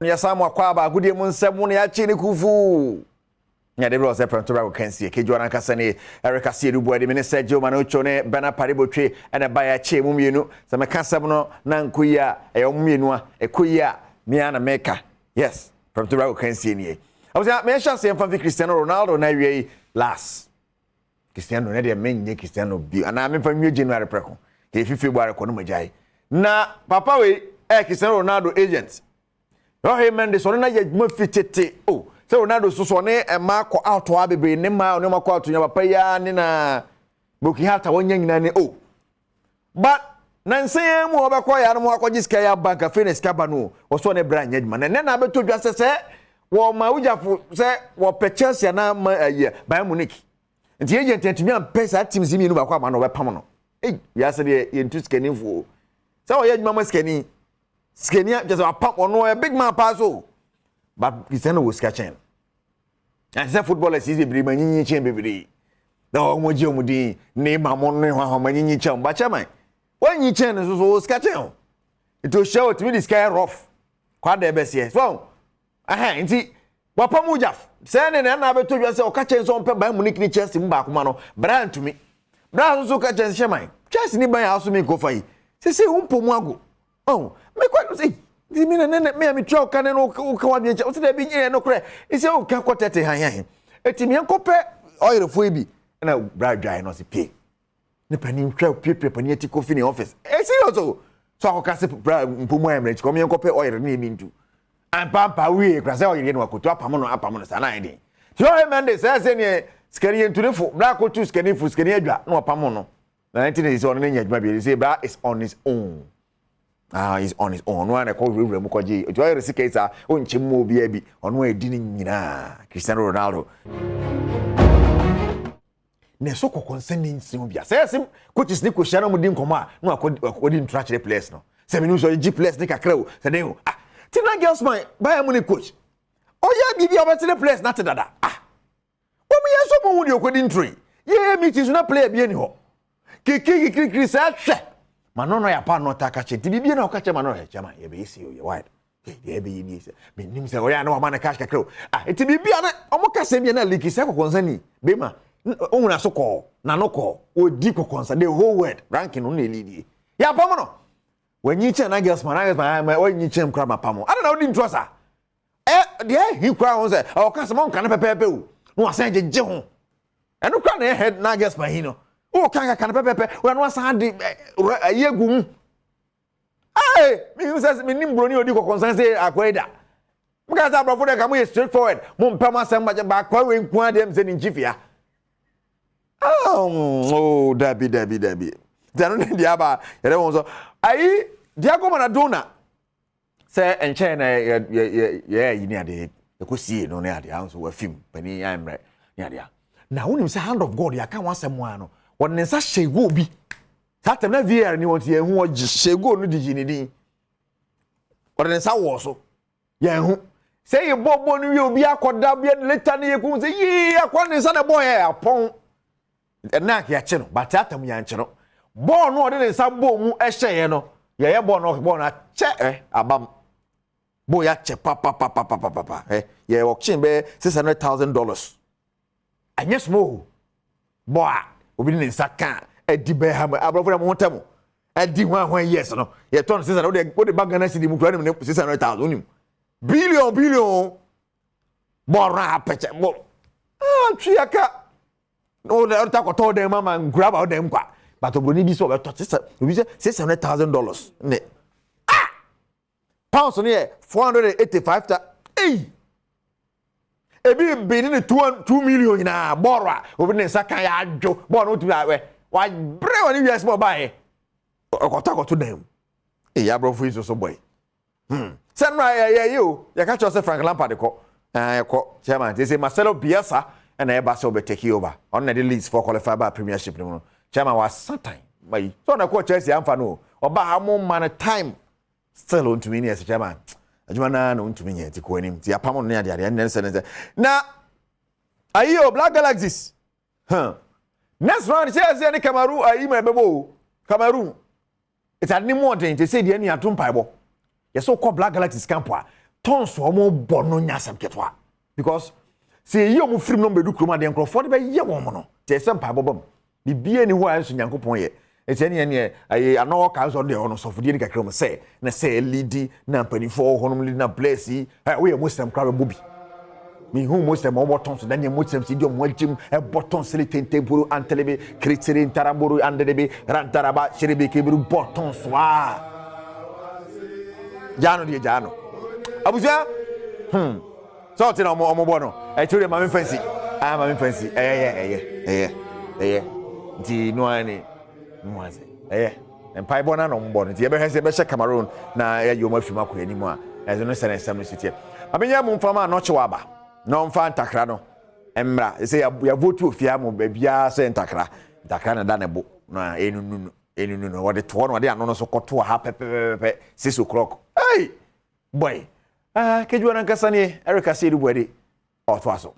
Yɛsan mo akɔ aba agodie mu nsɛm mu na yɛakye ne kufu. Nya de berɛ sɛ prɛmto berɛ akɔkansie kejuwa no ankasa ne Eric Asiedu Boadi me ne Sergio Manucho ne Bernard Paribotwe ɛna ɛba yɛakyɛ mu mmienu. Sɛ meka asɛm no na nkɔ yie a, ɛyɛ wɔn mmienu a, ɛkɔ yie a, me ara na meka. Yes, prɛmto berɛ akɔkansie nie. Abusua, mehyɛ aseɛ mfa mfi Cristiano Ronaldo na awie yi last. Cristiano ne deɛ menyɛ Cristiano bio anaa memfa nwie January prɛko. Yɛfi February kɔ no magyae. Na papa wei ɛyɛ Cristiano Ronaldo agent. Jorge Mendes ɔno na yɛ adwuma fi tete o sɛ Ronaldo so so ɔne mmaa kɔ out a bebree ne mmaa ɔne ɔma kɔ out nya papa yi ara ne na broken heart a wɔnya nyinaa ne o but nansa yi mu a ɔbɛkɔ yɛ anam akɔgye sika yɛ bank afei na sika ba no wɔsɔ ne bra nyɛ adwuma na ɛnɛ na abɛtɔ dwa sɛ sɛ wɔma wogyafo sɛ wɔpɛ Chelsea anaa ma ayi Bayern Munich nti agent antumi ampɛ saa teams mmienu baako ama no ɔbɛpam no. Ei, wiase deɛ yɛntu sikanifoɔ sɛ ɔyɛ adwuma ma sikani sikani a kyerɛ sɛ wapam ɔno ɔyɛ big man paa so but Cristiano wɔ sika kyɛn no. Ɛsɛ sɛ footballers yi bebree ma nyinyi kyɛn bebree na wɔn gye wɔn din ne ma mo ne hɔn ma nyinyi kyɛn ba kyɛn man wɔnyi kyɛn no so so wɔ sika kyɛn o nti ohyia otumi de sika yɛ rough kwada ɛbɛseɛ so ɛhɛn nti wapam wogyaf sɛ ne na ɛna abɛtɔ dwa sɛ ɔka kyɛn sɛ ɔmpɛ Bayern Munich ne Chelsea mu baako ma no bra ntumi bra nso ka kyɛn hyɛ man Chelsea ne Bayern aso mi nkɔfa yi sese wo mpɔ mu ago ɔn mekɔ no sɛ nti mi na ne me a metua ɔka ne no woka wadwene kyɛ wo sɛ daabi nyɛ nokorɛ ɛsɛ woka kɔ tɛte han han ɛti meɛnkɔpɛ ɔyerefoɔ yi bi ɛna bra dwae no ɔse pie ne panin hwɛ piepie panin ati kɔ fi ne office ɛ serious o so akɔka sɛ bra mpo mu ayɛ mmerɛ nti kɔm yɛnkɔpɛ ɔyere ne ɛmi ntu ampampa wie kura sɛ ɔyere no akoto apam no apam no saa na ayɛ den ti ɔyɛ mɛnde sɛ ɛsɛ neɛ sikani yɛntu ne fo bra akɔtu sikani fo sikani adwa na wapam no na ɛnti na sɛ ɔno ne nya adwuma bi sɛ bra is on his own. Ah, he's on his own. Ɔno ara na ɛkɔ wurawura mu kɔgye. Nti ɔyɛ sika yi saa, ɔnkyɛ mu obiara bi. Ɔno a ɛdi ne nyinaa. Cristiano Ronaldo. Na ɛso kɔkɔnsɛn ne nsi bi a. Sɛ ɛsɛ coaches ne kɔhyia na wɔn di nkɔmɔ a, na wakɔ wakɔdi ntura kyerɛ players no. Sɛ menu sɛ ɔgye players ne kakra o, sɛ den o. Ah, ti na Nagelsmann Bayern Munich coach. Ɔyɛ biribi a ɔbɛte ne players na te dada. Ah, wɔn yɛn nso mo hu deɛ ɔkɔdi ntoro yi. Yɛyɛ meeting so na player bi ani hɔ. Kikiri kikiri sɛ hwɛ. Ma no no yɛ apa no ta ka kyɛ. Nti biribi na ɔka kyɛ ma no yɛ kyɛ ma yɛbɛyɛ si o yɛ wide. Deɛ ɛbɛyɛ nie sɛ menim sɛ ɔyɛ a na wama no cash kakra o. Ah, nti biribi a na ɔmo ka sɛm bi na leak sɛ kɔkɔnsa ni. Bema, ohun aso kɔɔ, n'ano kɔɔ, odi kɔkɔnsa the whole world ranking no na elidie. Yɛ apam no. Wanyi kyɛn Nagelsmann, Nagelsmann wanyi kyɛn kora ma pam. Ada na odi ntorɔ saa. Ɛ deɛ ɛhi kora ho sɛ ɔka sɛ mɔnka no pɛpɛɛpɛ o. Na wasan gyegye ho. Ɛno kora na ɛhɛ Nagelsmann hi no. Wɔka kaka no pɛpɛɛpɛ, wɔn ano asan de ɛyi egu mu. Ee, mi sɛ mi nim buroni odi kɔkɔnsan sɛ akɔyi da. Mo ka sɛ aborɔfo deɛ ka mo yɛ straight forward. Mo mpɛ mo asɛm bakyɛ baako awie nko adeɛ mi sɛ ne nkyi fia. Oh, dabi dabi dabi. Nti ɛno ne deɛ aba yɛrɛ wɔn so. Ayi Diego Maradona sɛ nkyɛn na yɛ yɛ yɛ yɛ ayi ne adeɛ ɛkɔ sie no ne adeɛ ahosuo wafim panin ayɛ mmerɛ ne adeɛ. Na wonim sɛ hand of God yɛaka ho asɛm a no wɔde ne nsa hyɛ goal bi. Saa tɛm na VAR ni wɔn ti yɛn ho wɔgye hyɛ goal no de gye ne din. Wɔde ne nsa wɔ so yɛn ho sɛ yɛ bɔ bɔ no wie obi akɔda bi later ne yɛ kum sɛ yee akɔ ne nsa na bɔ yɛ apɔn ɛna yɛakye no but atam yɛankye no bɔɔl no ɔde ne nsa bɔɔ mu ɛhyɛ yɛ no yɛyɛ bɔɔl no bɔɔl no akyɛ ɛ abam bɔɔl yɛ akyɛ papapapapapa ɛ yɛ auction bɛyɛ $600,000 ɛnyɛ small bɔɔl a obi de ne nsa ka ɛdi bɛyɛ ha aborɔfo na mo ho tɛ mo ɛdi ho ahoa years no yɛtɔ no 600 wode ba Ghana cedi mu kura ne 600,000 onim billion billion bɔɔl no apɛkyɛ bɔɔl ah twi aka na ɔde ɔde akɔtɔ ɔdan mu ama nkura ba ɔdan mu kwa but obroni bi sɛ ɔbɛtɔ sisa obi sɛ $600,000 ne ah pounds no yɛ 485 ta eyi ebi bi ne ne 2 million nyinaa bɔɔl a obi ne nsa kan yɛ adwo bɔɔl no wotumi awɛ wabrɛ wɔ ne wiase ma ɔbaayɛ ɔkɔtɔ akɔtɔ dan mu eyi aborɔfo yi nso so bɔyi sɛ no yɛ yɛ yi o yɛka kyerɛ sɛ Frank Lampard kɔ ɛɛ kɔ chairman te sɛ Marcelo Bielsa ɛna ɛba sɛ ɔbɛ take over. Ɔno na ɛde Leeds for qualify ba Premiership no mu no. Chairman wasa time ma yi sɛ ɔna kɔ Chelsea amfa no o ɔba ha mo ma no time still ɔntumi ne ɛsɛ chairman adwuma naa na ɔntumi nyɛ nti kɔ anim nti apam no ne adeade ɛnɛ nsɛ ne sɛ na ayi o Black Galaxies huh. Next round sɛ ɛsɛ ne Cameroon ayi ma ɛbɛbɔ o Cameroon ɛti ade ne mu ɔden te sɛ deɛ ne ato mpaebɔ yɛsɛ wokɔ Black Galaxies camp a. Tongues a wɔn bɔ no nyɛ asɛm ketewa because sɛ yɛyi wɔn firim na wɔn bɛdu kurom adeɛ nkurɔfoɔ de bɛyɛ wɔn no te sɛ mpaebɔ bam. Biribiara ni hɔ a nso Nyankopɔn yɛ. Ɛsɛ ɛneɛ neɛ ɛyɛ anɔ ɔka nso ɔno deɛ ɔno sɔfodie no kakra mu sɛ na sɛ lidi na mpanimfoɔ wɔ hɔnom lidi na bless yi ɛ woyɛ Muslim koraa bɛbɔ bi. Mehu Muslim a wɔbɔ tɔn so da neɛ Muslim si di ɔmo agyim ɛbɔ tɔn sere tentemporo antelebe kirikyiri ntaramboro andelebe rantaraba kyerebe kebiru bɔ tɔn so a gyaa no deɛ gyaa no abusua hmm sɛ ɔte na ɔmo ɔmo bɔ no ɛkyerɛ deɛ maame fansi ah maame fansi ɛyɛ ɛyɛ ɛyɛ ɛyɛ ɛyɛ nti noa ne noa sɛ ɛyɛ mpaebɔ no na ɔmo bɔ no nti yɛbɛhwɛ sɛ yɛbɛhyɛ Cameroon na yɛayɛ ɔmo afiri mu akɔ anim a ɛno ne sɛ ne nsɛm no si teɛ maame nyɛ mo mfa ma anɔkye wɔ aba na ɔmfa ntakra no mmra sɛ yɛavotu ofie mu baabiara sɛ ntakra ntakra na da ne bo na ɛnunu ɛnunu no wɔde toɔ na wɔde ano no so kɔto ha pɛpɛpɛpɛ 6 o'clock. Hey boy, ah, kejuwa nankasa nie. Eric Asiedu Buadi ɔtoa so.